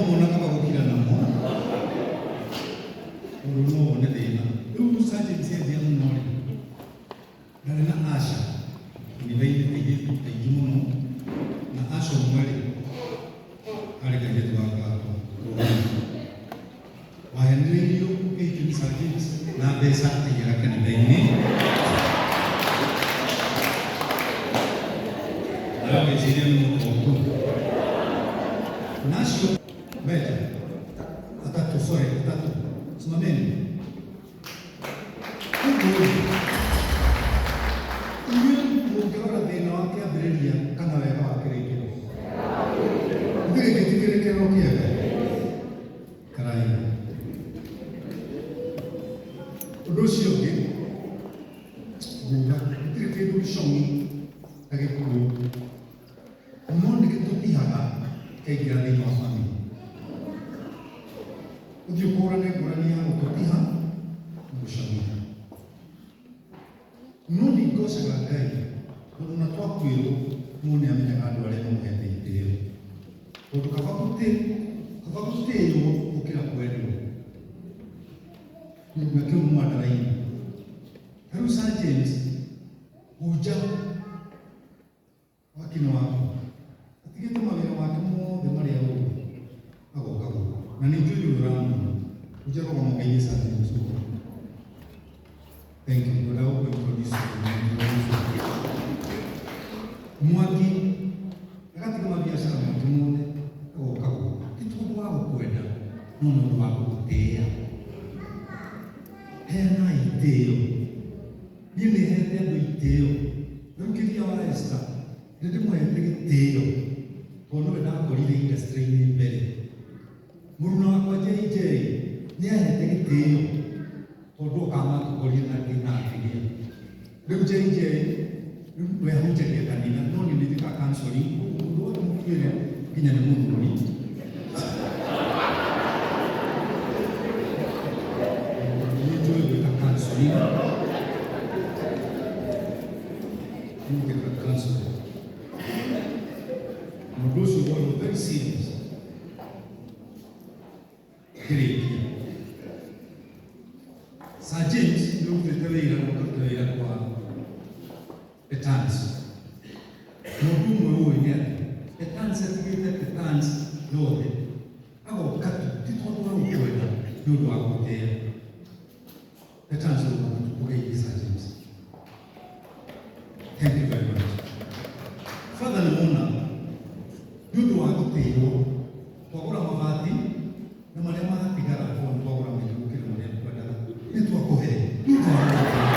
Ndakũmona kaba gũkira namo tondũ no wone thĩna. Rĩu Sir James endia mũno rĩ, ndarĩ na Asha kanitha-inĩ airĩtu aingĩ mũno, na Asha ũmwe rĩ, arĩ kairĩtu gaka gakwa wahenereirio ũkĩhikio nĩ Sir James na mbeca aigaga kanitha-inĩ. Nawe ũgĩciria nĩ mũtongu. Na acio mbeca atatũ, sorry, atatũ, simameni. Ũguo rĩ, inyuĩ mũngĩrora thĩna wa kĩambĩrĩria kana wega wa kĩrĩkĩro, githĩ gĩkĩ ti kĩrĩkĩrĩro kĩega? Karai. Ũndũ ũcio ũngĩ, nguga gũtirĩ kĩndũ gĩcong'i ta gĩkuũ, no nĩ gĩtũtihaga kĩaingĩra thĩinĩ wa bamĩrĩ. Ũthiĩ ũkũrane ngũrani ya gũtũtiha na gũcong'ithia. No nĩ ngocaga Ngai tondũ na twakuĩrwo no nĩ amenyaga andũ arĩa mamũhete itĩo. Tondũ kaba gũtĩ kaba gũtĩĩrwo gũkĩra kwendwo. Na kĩu mwandara-inĩ. Ta rĩu Sir James Hunja wakina wakwa atigĩte mawĩra make mothe marĩa ũĩ agoka gũkũ na nĩ njũĩ ũrĩa ũramuona. Hunja rũgama ũgeithie Sir James ũguo. Thank you. Ngwenda gũkũ introduce Mwaki agatiga mabiacara make mothe agoka gũkũ ti tondũ wa gũkwenda no nĩ ũndũ wa gũgũtĩĩa. Heanai itĩĩo. Niĩ nĩ hete andũ itĩĩo. Rĩu kĩgia wa Esther nĩ ndĩmũhete gĩtĩĩo tondũ nĩwe ndakorire industry-inĩ mbere. Mũruna wakwa JJ nĩ ahete gĩtĩĩo tondũ okaga matũkorire na na akĩgĩa. Rĩu JJ rĩu we ahunjagia kanitha no niĩ nĩ njĩkaga counseling koguo mũndũ wothe mũtuĩre nginya nĩ mũthuri. Nĩ njũĩ gwĩka counseling. Nĩ njĩkaga counseling. Na ũndũ ũcio woywo very serious. Ngĩrĩkia. Sir James nĩ ũrutĩte wĩra na ũkaruta wĩra kwa Petans. Na ũndũ ũmwe ũĩ nĩ atĩ Petans atigĩte Petans yothe agoka tu ti tondũ wa gũkwenda nĩ ũndũ wa gũgũtĩĩa. Petans ũgeithie Sir James. Thank you very much. Father nĩ wona nĩ ũndũ wa gũtĩĩrwo twagũra mabati na marĩa magatigara korwo nĩ twagũra maingĩ gũkĩra marĩa twendaga nĩ twakũhe nĩ ũndũ wa gũtĩĩrwo.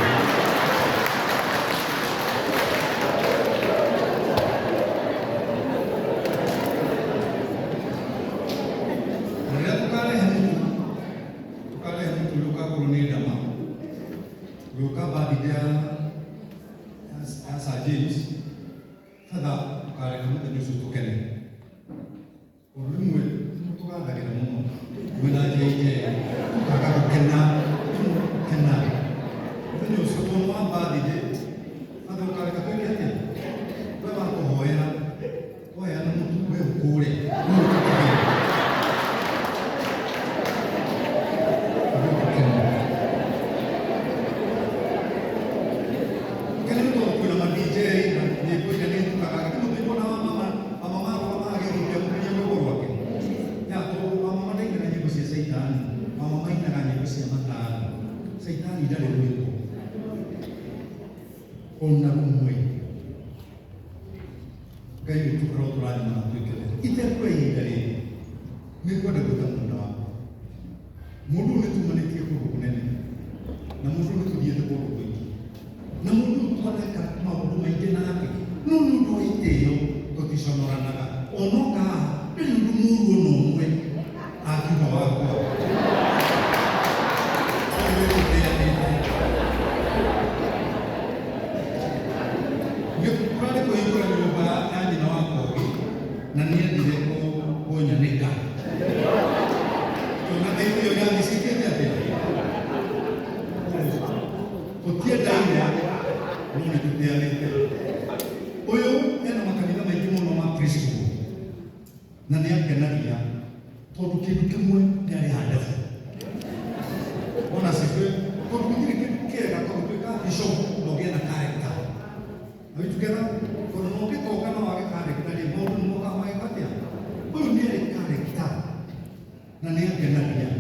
Na rĩrĩa tũkarehe mũtu tũkarehe mũtu ũrĩa ũkagũrwo nĩ ndama ũgĩũka birthday ya Sir James Father ũkareka mũthenya ũcio tũkene tondũ rĩmwe tũgathagĩra mũno mwĩna JJ tũkaga gũkena gũkena mũthenya ũcio tondũ wa birthday Father ũkareka twĩke atĩa we wakũhoera twaheana mũtu we ũkũre we ũtũtige Tũkene. Tũkene nĩ tondũ kwĩna ma DJ na nyĩmbo iria nĩ itukaga githĩ mũtikuona wamama wamama arũgama agĩthukia mũtumia rwĩmbo rwake ya tondũ wamama ndainaga nyĩmbo cia caitani wamama ainaga nyĩmbo cia mataro caitani ndarĩ rwĩmbo ona rũmwe. Ngai witũ arotũrathima na atuĩke wega. Itekua ihinda rĩngĩ, nĩ ngwenda gwĩta mũruna wakwa. Mũndũ ũyũ nĩ tumanĩtie kũndũ kũnene, na mũndũ ũyũ nĩ tũthiĩte kũndũ kũingĩ, na mũndũ ũyũ twaneka maũndũ maingĩ nake, no nĩ ũndũ wa itĩo tũticonoranaga. Onoka haha, ndarĩ ũndũ mũru ona ũmwe angiuga wakwa. Ũyũ nĩ tũtĩanĩte. Nĩ kũrarĩ kũhingũra nyũmba ya nyina wa Kogi na nĩ endire kũnyanĩka. Tondũ thĩinĩ ĩyo yamĩcikĩte atĩa? Tũtiendaine no nĩ tũtĩanĩte. Ũyũ ena makanitha maingĩ mũno ma preschool na nĩ angenagia tondũ together? Tondũ no ũngĩtonga no wage character rĩ, maũndũ nĩ mokaga mageka atĩa? Ũyũ nĩ arĩ character na nĩ angenagia.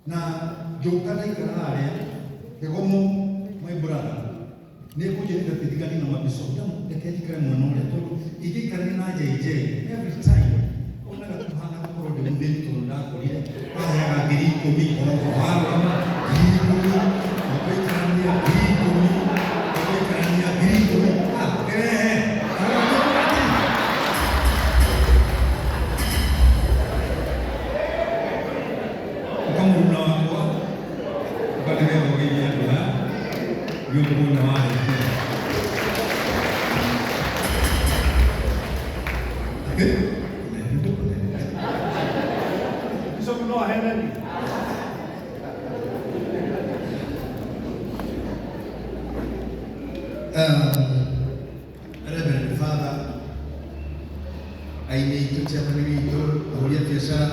Na ngĩũka ndaikara harĩa Kĩgomo, my brother nĩ ekũnjĩrĩte atĩ ndiganie na mabishop. Ndamu reke njikare mwena ũrĩa, tondũ ingĩikarania na JJ every time onaga tũhana gũkorwo ndĩ mũthĩni, tondũ ndakorire aheaga 10,000 warũgama 10,000, ũgaikarania 10,000, ũgaikarania 10,000. Ah, kĩrehe. Ũkamũruna wakwa ũkanĩgetha ũgeithie andũ aya nĩ ũkũmona warĩkia. Bishop no ahenani. Reverend Father, aini aitũ, chairman witũ, ahũri a biacara,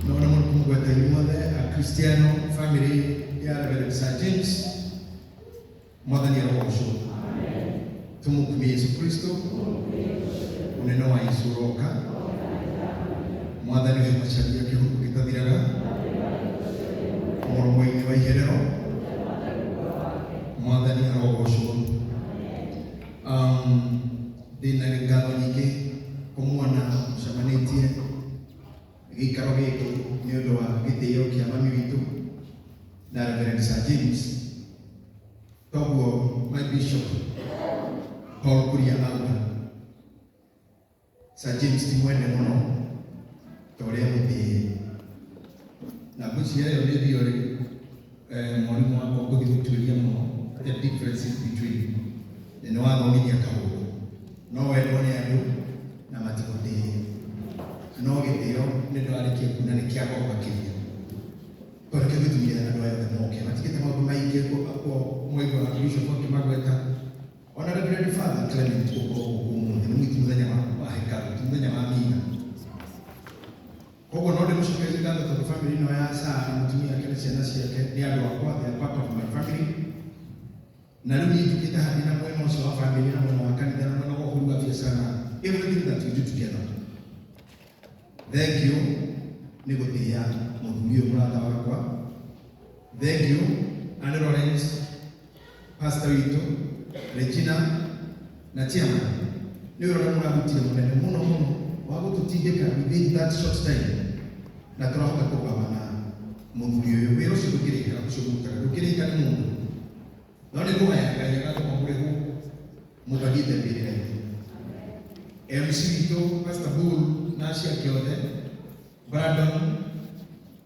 nona mũno kũmũgweta inyuothe Akristiano, family ya Reverend Sir James, Mwathani arogocwo. Tũmũkumie Yesu Kristo, ũnene wa Yesu ũroka. Mwathani ũhe macaria kĩhuko gĩtathiraga mũromo-inĩ wa iherero. Mwathani arogocwo. Ndĩna ngatho nyingĩ kũmuona mũcemanĩtie gĩikaro gĩkĩ nĩ ũndũ wa gĩtĩo kĩa mami witũ na Reverend Sir James. Toguo my bishop Paul Kuria auga, Sir James ti mwende mũno ta ũrĩa mũtĩe, na ngwĩciria ĩyo nĩ theory mwarimũ wakwa ngũthiĩ gũtuĩria mũno the differences between nĩ wathomithia kaũndũ no wendwo nĩ andũ na matigũtĩe, no gĩtĩo nĩ ndwarĩkia kuona nĩ kĩa goro makĩria, tondũ kĩo gĩtũmire andũ aya othe moke matigĩte maũndũ maingĩ mwaigua bishop akĩmagweta. Ona Reverend Father Clement gũkorwo gũkũ ũmũthĩ nĩ mũiti mũthenya wa hekarũ, ti mũthenya wa mina. Koguo no ndĩmũcokerie ngatho tondũ family ĩno ya Sarah na mũtumia wake na ciana ciake nĩ andũ akwa, they are part of my family. Na rĩu niĩ njũkĩte haha ndĩna mwena ũcio wa family na mwena wa kanitha na mwena wa ũhũri wa biacara, everything that we do together. Thank you nĩ gũtĩĩa mũthuri ũyũ mũrata wakwa. Thank you Anne Lawrence, pastor witũ, Regina na chairman, nĩ wĩra ũrĩa mũrarutire mũnene mũno mũno wa gũtũtindĩka within that short time na tũrahota kũrũgama na mũthuri ũyũ. Wĩra ũcio ndũkĩrĩka, ũcio mũrutaga ndũkĩrĩka nĩ mũndũ, no nĩ kũhoya Ngai agatũma mũrĩhwo mũthathiĩte mbĩrĩra-inĩ. MC witũ Pastor Bull na acio angĩ othe, Brandon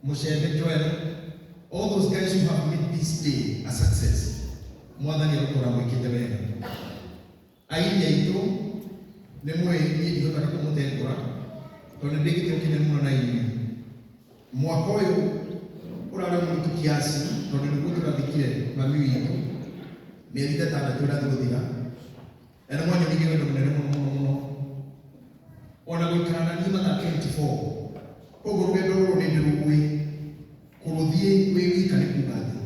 Mushebe, Joel, all those guys who have made this day a success, Mwathani arokora mwĩkĩte wega. Aini aitũ nĩ mũĩ niĩ ndihotaga kũmũtengũra tondũ nĩ ndĩ gĩtĩo kĩnene mũno na inyuĩ. Mwaka ũyũ ũrarĩ mũritũ kiasi tondũ nĩguo tũrathikire mami witũ mĩeri 6 ĩrathiĩ gũthira, na nĩ mwanyonirie wendo mũnene mũno mũno mũno ona gũikara na niĩ mathaa 24. Koguo rũgendo rũrũ nĩ ndĩrũĩ, kũrũthiĩ wĩ wika nĩ kuga atĩ,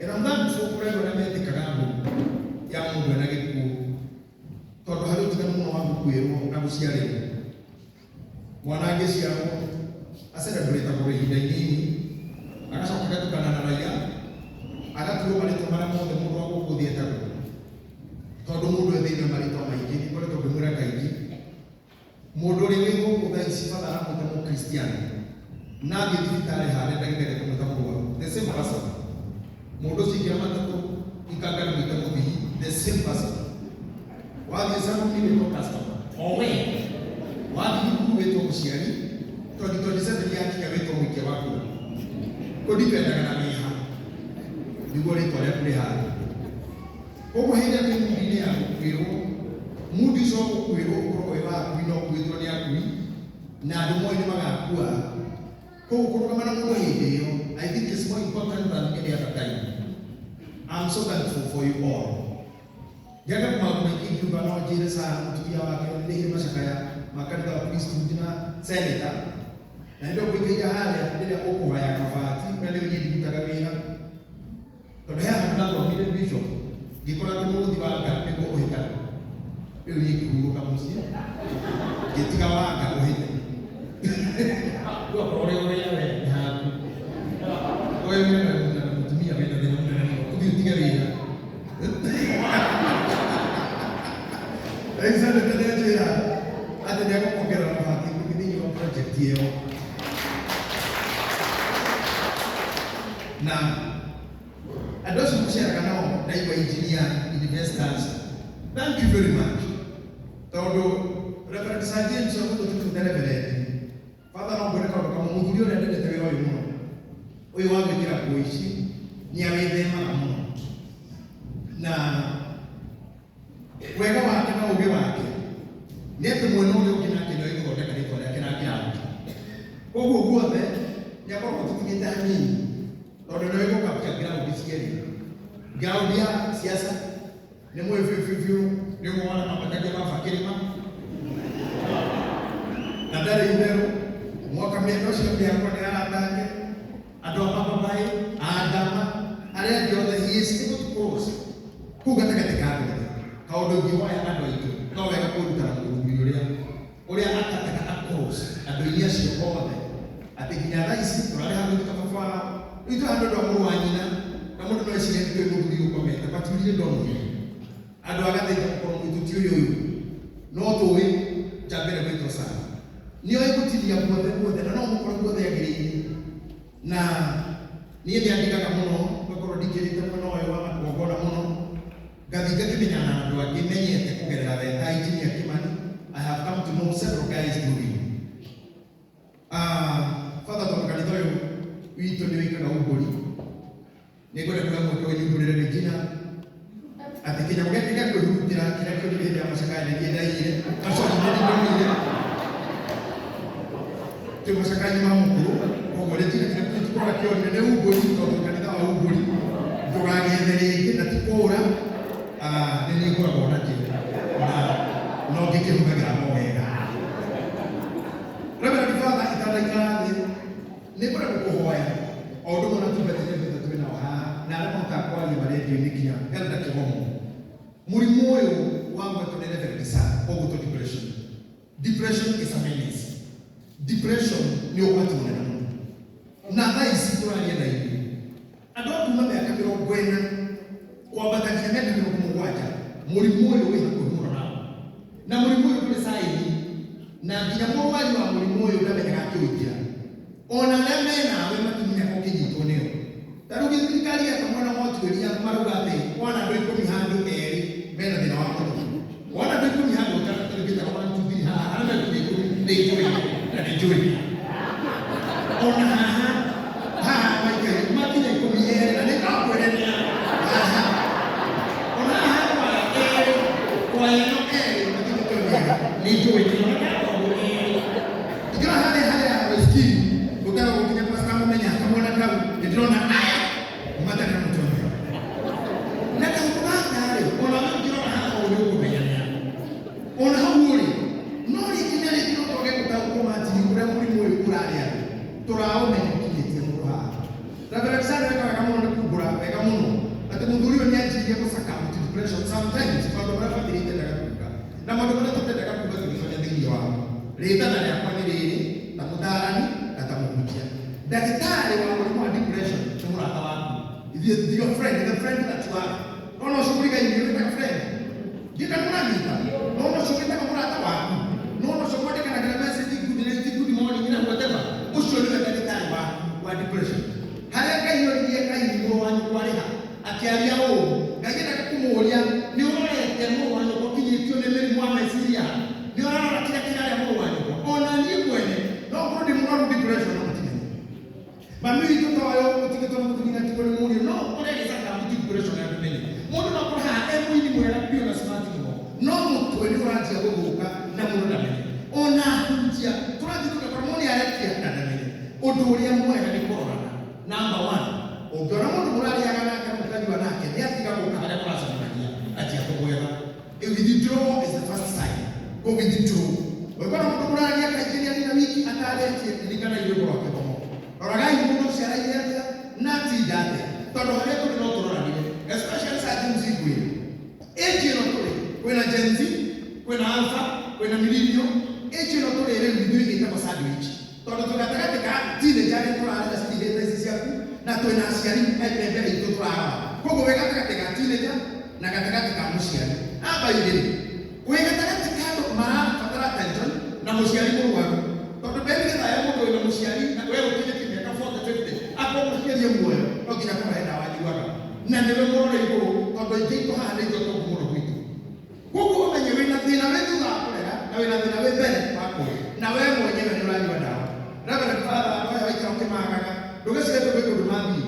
and I'm thankful kũrĩ andũ arĩa metĩkaga mbu ya mũndũ ena gĩkuũ, tondũ harĩ ũtiganu mũno wa gũkuĩrwo na gũciarĩrwo. Mwana angĩciarwo acelebrate ihinda inini, agacoka agatukana na raia, agatuo marĩtwa marĩa mothe mũndũ wa gũkũ thĩ etagwo, tondũ mũndũ e thĩinĩ wa marĩtwa maingĩ. Nĩkoretwo ngĩmwĩra kaingĩ, mũndũ ũrĩa wĩ gũkũ thaa ici batha aramwĩta mũkristiano na athiĩ thibitarĩ harĩa ndagĩtarĩ akamwĩta mũrwaru, the same person. Mũndũ ũcio ingĩra matatũ ikanga mwĩta mũthii, the same person. Wathiĩ saluni wĩtwo customer, owe wathiĩ thukuru wĩtwo mũciari, 2027 yakinya wĩtwo mũikia wa kura. Kũdipendaga na wĩha nĩguo rĩtwa rĩaku rĩhana. Koguo hĩndĩ ĩrĩa twĩ mundi-inĩ ya gũkuĩrwo, mundi ũcio wa gũkuĩrwo ũkoragwo wĩ wa akui na ũkuĩtwo nĩ akui na andũ moĩ nĩ magakua. Koguo kũrũgama na mũndũ hĩndĩ ĩyo, I think is more important than any other time. I'm so thankful for you all. Ndiaga maũndũ maingĩ ingiuga, no njĩre Sara mũtumia wake nĩrĩhire macakaya ma kanitha wa Kristo na senator, na nĩ ndokũikaire harĩa rĩrĩa ũkũhoya mabati ũrĩa nĩ niĩ ndirutaga wĩra, tondũ he handũ ndathomire bishop ngĩkora atĩ nũthi wanga nĩguo ũhĩtane. Rĩu niĩ ngĩhurũka mũciĩ ngĩtiga wanga ũhĩte. Rĩu akorwo ũrĩa ũrĩa we nĩ haku. Wewe wĩna na mũtumia wĩna thĩna mũnene mũno. Ũthiĩ ũtige wĩra. Alexander nĩanjĩra atĩ nĩegũkuongerera mabati ikũmi thĩinĩ wa project ĩyo. Na andũ acio mũceraga nao ndaigua engineer investors, thank you very much, tondũ Reverend Sir James ũguo tũtũte reverend Father, no ngwĩre kaũndũ kamwe. Mũthuri ũrĩa ndendete wĩra ũyũ mũno, ũyũ wa gwĩkĩra nguo ici, nĩ awĩthemaga mũno, na wega wake na ũgĩ wake nĩ atĩ mwena ũrĩa ũngĩ nake nĩ gũthondeka rĩtwa rĩake na kĩrabu. Koguo guothe nĩ akoragwo tũtigĩte hanini, tondũ nĩ gũkapcha ground cierĩ, ground ya siasa nĩ mũĩ biũ biũ biũ, nĩ ũmwe wa arĩa mambatagia baba kĩrĩma na ndarĩ itherũ mwaka mĩaka ũcio mĩakwa nĩ arata ake, andũ a mababaĩ, andama arĩa angĩ othe. He is able to cross kũu gatagatĩ ka andũ othe. Kaũndũ ingĩhoya andũ aitũ, no wega kwĩrutana mũthuri ũrĩa ũrĩa akataga across andũ-inĩ acio othe, atĩ nginya thaa ici tũrarĩ handũ ta baba wao, rĩu twĩ handũ andũ a mũrũ wa nyina, na mũndũ no ecirie nĩ twĩ mũthuri ũkomete, but we really don't know. Andũ a Gathaiga mũkorwo mwitũ ti ũyũ ũyũ no tũĩ njambere gwĩtwo sana, nĩoĩ gũtinia guothe guothe, na no mũkorwo guothe agĩrĩire. Na niĩ nĩ andĩkaga mũno, ngakorwo ndingĩrĩte mwena ũyũ wa magongona mũno, ngathiĩ ngakĩmenyana na andũ angĩ menyete kũgerera we ta engineer Kimani. I have come to know several guys through him. Father, tondũ kanitha ũyũ witũ nĩ wĩkaga umbũri, nĩ ngwenda kuoya mweke ũyũ nyumbũrĩre Regina atĩ kĩnyamũ gĩake gĩa kwĩhurutĩra kĩrĩa kĩonire hĩndĩ ya macakaya nĩ niĩ ndaiyire. Sorry, nĩ niĩ ndonire kĩ macakaya ma mũkũrũ. Koguo Regina, kĩrĩa tũkorora kĩonire nĩ umbũri, tondũ kanitha wa umbũri ndũgagĩethe rĩngĩ na ti kũũra. Nĩ niĩ ngoragwo nakĩo na no ngĩkĩhũthagĩra no wega. Reverend Father, itanaikara thĩ nĩ ngwenda gũkũhoya o ũndũ ũmwe na tungatĩri acio twĩ nao haha na arĩa mahotaga kwaria marendio-inĩ, nginya Elder Kĩgomo. Mũrimũ ũyũ wa gwetwo nĩ Reverend Sir ũgwĩtwo depression. Depression is a menace. Depression nĩ ũgwati mũnene mũno, na thaa ici tũraria na inyuĩ, andũ a kuma mĩaka 40 kwambata nginya mĩaka 70, mũrimũ ũyũ wĩ hakuhĩ mũno nao. Na mũrimũ ũyũ ndũrĩ saini, na nginya mũrwari wa mũrimũ ũyũ ndamenyaga akĩũingĩra, ona arĩa menawe matimenyaga ũkĩnyitwo nĩyo. Ta rĩu thirikari yeka mwena wa ũtuĩria, marauga atĩ wona andũ 10 handũ, erĩ mena thĩna wa mũtwe. Wona andũ 10 handũ, ũtagĩtaga 1 2 3 haha, arĩa mena 10 nĩ njũĩ na nĩ njũĩ ona haha haha maikaire makinya 10, erĩ, na nĩ ngakwĩre nĩ haha, ona haha kwa erĩ, kwa ĩno erĩ makinyĩtwo nĩ erĩ, nĩ njũĩ nĩ ona tondũ erĩ ingĩra harĩa harĩa wĩskini ũtarĩ gũkinya pastor mũmenya kamwana kau, nĩ ndĩrona aya matarĩ na mũtwe mwega na kaũndũ gaka rĩ, ona we ũngĩrora haha ũũ nĩ ũkũmenya nĩ ona hau ũrĩ. No rĩngĩ na rĩngĩ no twage gũtaũkwo matiri ũrĩa mũrimũ ũyũ ũrarĩa andũ, tũraũmenya ũkinyĩtie mũndũ haha. Reverend Sara weka wega mũno nĩ kumbũra wega mũno atĩ mũthuri ũyũ nĩ anjirie gũcaka to depression. Sometimes maũndũ marĩa bamĩrĩ itendaga kuga na maũndũ marĩa tũtendaga kuga tũgĩcoria thĩinĩ wao. Rĩtana rĩakwa nĩ rĩrĩ, ta mũtaarani na ta mũhunjia, ndagĩtarĩ wa mũrimũ wa depression nĩ mũrata waku, your friend, the friend that you have. No no ũcio mũrigainĩ wĩtaga friend, ndiũka nĩ mũranyita, no no ũcio wĩtaga mũrata waku, no no ũcio mwandĩkanagĩra message, good night, good morning na whatever, ũcio nĩwe ndagĩtarĩ waku wa depression. Harĩa Ngai oririe Kaini, "Mũrũ wa nyũkwa arĩ ha?" akĩaria ũũ, Ngai endaga kũmũũria, "Nĩ ũrorete mũrũ wa nyũkwa ũkinyĩtio nĩ mĩrimũ wa meciria? Nĩ ũrarora kĩrĩa kĩrarĩa mũrũ wa nyũkwa?" Ona niĩ mwene no ngorwo ndĩ mũrwaru depression no mũtimenye. Mami witũ ta ũyũ ũtigĩtwo nĩ mũthuri na tigwo nĩ mũriũ, no ũrĩa agĩcakaga mũti depression ya ndũmenye. Mũndũ no akorwo haha e mũini mwega biũ na smart mũno, no mũtwe nĩ ũranjia gũthũka na mũndũ ndamenye. Ona hunjia tũrathiĩ tũgakora mũndũ nĩ arekia na ndamenye. Ũndũ ũrĩa mwega nĩ kũrorana. Number one, ũngĩona mũndũ mũrarĩaga nake na mũkanyua nake nĩ atiga gũka harĩa mũracemanagia, anjia kũmwetha. Withdrawal is the first sign. Go withdraw. Ũngĩkora mũndũ mũraria kaingĩ nĩ arĩ na wiki atarĩtie, ririkana inyuĩ ngoro kĩgomo. Roragai mũndũ ũcio araire atĩa na atinda atĩa, tondũ harĩa tũrĩ no tũroranire, especially saa James ngwĩre. Wĩna millennial age ĩno tũrĩ rĩu ithuĩ ĩtagwo sandwich tondũ twĩ gatagatĩ ka teenager arĩa tũrarera cithirĩte ici ciaku na twĩna aciari me mbere itũ tũrarora. Koguo wĩ gatagatĩ ga teenager na gatagatĩ ka mũciari. Namba igĩrĩ, wĩ gatagatĩ ka andũ marabatara attention na mũciari mũrwaru. Tondũ mbere nĩgetha he mũndũ wĩna mũciari na we ũkinyĩtie mĩaka 40 50 akorwo mũciari e muoyo no nginya akorwo he ndawa anyuaga na nĩwe mũrore igũrũ tondũ aingĩ aitũ haha nĩ ithuĩ atongu mũno gwitũ. Koguo ũmenye wĩna thĩna wĩ thutha wa kũrera na wĩna thĩna wĩ mbere wa kũrĩa na we mwenyewe nĩ ũranyua ndawa. Reverend Father andũ aya waikara ũkĩmagaga ndũgecirie atĩ gwĩ kũndũ mathiĩ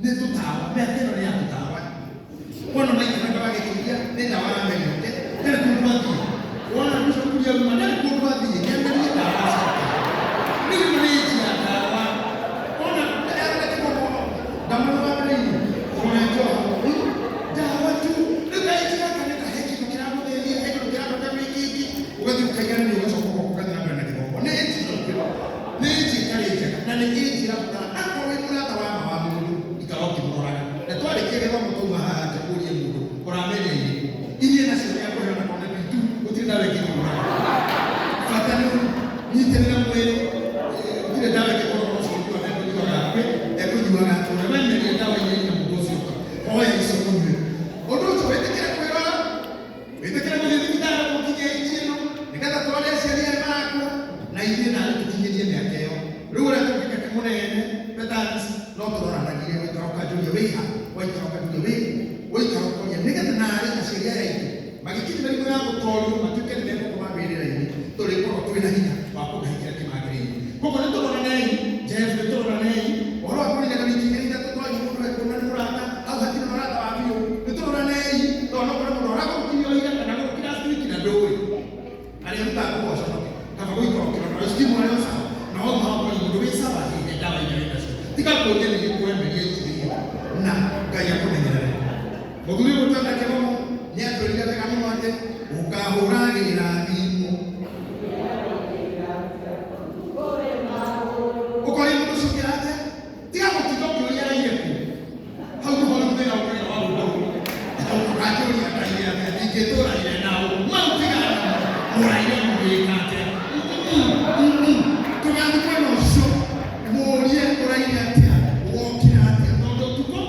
nĩ tũtawa mĩaka ĩno nĩ ya tũtawa. Wona maikaraga magĩkĩria nĩ ndawa arameria okay? Ndarĩ kũndũ athiĩ. Wona bishop kuria auma ndarĩ kũndũ athiĩ nĩ amerie ndawa ciake. Rĩu ĩno nĩ age ya ndawa. Wona ndamũrũgamĩrĩire kũrora njoho ndawa tu. Rĩu kaĩnji gaka nĩ kahe kĩndũ kĩramũthĩnia, he kĩndũ kĩramwĩka wĩkĩngĩ, ũgathiĩ ũkaigana ũgacoka ũgoka ũgathiĩ na mbere na gĩthomo. Nĩ age nĩ age ĩtarĩ njega na nĩ age ĩrabatara akorwo wĩ mũrata wa ma wa mũndũ ikara ũkĩmũroraga. Na twarĩkia gĩthomo twauma haha nja ũrie mũndũ ũrameria irĩkũ. Iria nacio nĩ akũhe ona korwo nĩ B2 gũtirĩ ndawa ĩngĩkũraga. Bata nĩ nyitĩrĩra mwĩrĩ gũtirĩ ndawa ĩngĩkorwo ũcio ũnyuaga ekũnyuaga hakuhĩ ekũnyuaga atũre wemeria ndawa iria ina mũndũ ũcio ũka hoya icio ũnyue. Ũndũ ũcio wĩtĩkĩre kwĩrora wĩtĩkĩre gũthiĩ thibitarĩ gũkinyia age ĩno nĩgetha tũrore aciari arĩa marakũra na ithuĩ nawe tũkinyĩrie mĩaka ĩyo. Rĩu ũrĩa tũngĩka kĩmũnene Petans no tũroranagie waikara ũkanjũria wĩha waikara ũkanjũria wĩ waikara ũkoria nĩgetha narĩ aciari aya aitũ magĩkinya mĩrimũ ya gũtorio matuĩke nĩ megũkoma mbĩrĩra-inĩ tũrĩkorwo twĩna hinya wa kũmahe kĩrĩa kĩmagĩrĩire. Koguo nĩ tũroranei Jeff, nĩ tũroranei ũhoro wa kũrinaga wiki igĩrĩ ithatũ twanyua mũndũ ekuona nĩ mũrata hau hatirĩ na ũrata wa biũ. Nĩ tũroranei tondũ no ũkore mũndũ aragũrũkirie o ira kana agũrũkire last week na ndũĩ arĩa rutaga nguo ũconoke kaba gũikara ũkĩrora na ũcitimwo arĩa sawa na wauga ũkori mũndũ wĩ sawa hihi ndawa iria wĩ nacio tiga kũria nĩ gĩkwemeria icio na Ngai akũmenyerere. Mũthuri ũgũtwenda kĩgomo nĩ atwĩrire wega mũno atĩ ũkahũragĩra thimũ ũkoria mũndũ ũcio ũngĩ atĩa tiga gũtinda ũkĩũria araire kũ hau nĩho rĩu thĩna ũkagĩa wa rũgũrũ ũkanjũria ndaire atĩa ndingĩtũraire nao mau tigana namo mũraire mũgĩka atĩa tũgathiĩ mwena ũcio mũrie ũraire atĩa wokĩra atĩa tondũ ũtukũ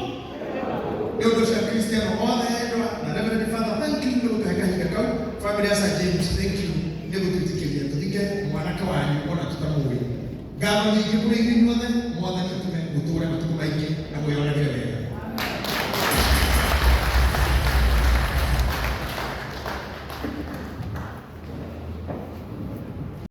nĩ ũndũ ũcio Akristiano othe endwa na Reverend Father thank you nĩ gũtũhe kahinda kau family ya Sir James thank you nĩ gũtwĩtĩkĩria tũthike mwanake wanyu ona tũtamũĩ. Ngatho nyingĩ kũrĩ inyuĩ inyuothe mwathani atũme mũtũre.